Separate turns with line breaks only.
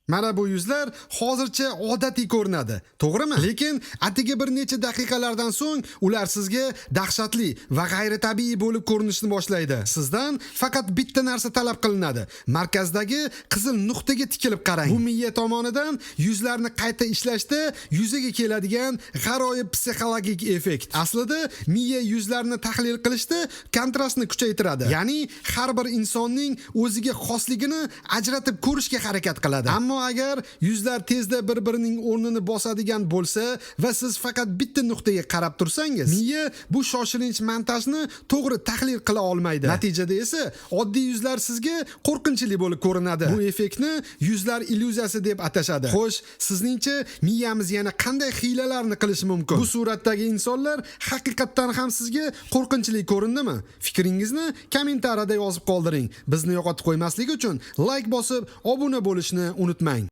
Mana bu yuzlar hozircha odatiy ko'rinadi, to'g'rimi? Lekin atigi bir necha daqiqalardan so'ng ular sizga dahshatli va g'ayritabiiy bo'lib ko'rinishni boshlaydi. Sizdan faqat bitta narsa talab qilinadi. Markazdagi qizil nuqtaga tikilib qarang. Bu miya tomonidan yuzlarni qayta ishlashda yuzaga keladigan g'aroyib psixologik effekt. Aslida miya yuzlarni tahlil qilishda kontrastni kuchaytiradi. Ya'ni har bir insonning o'ziga xosligini ajratib ko'rishga harakat qiladi. Ammo agar yuzlar tezda bir-birining o'rnini bosadigan bo'lsa va siz faqat bitta nuqtaga qarab tursangiz, miya bu shoshilinch montajni to'g'ri tahlil qila olmaydi. Natijada esa oddiy yuzlar sizga qo'rqinchli bo'lib ko'rinadi. Bu effektni yuzlar illyuziyasi deb atashadi. Xo'sh, sizningcha miyamiz yana qanday hiylalarni qilishi mumkin? Bu suratdagi insonlar haqiqatdan ham sizga qo'rqinchli ko'rindimi? Fikringizni kommentariyada yozib qoldiring. Bizni yo'qotib qo'ymaslik uchun like bosib, obuna bo'lishni unutmang.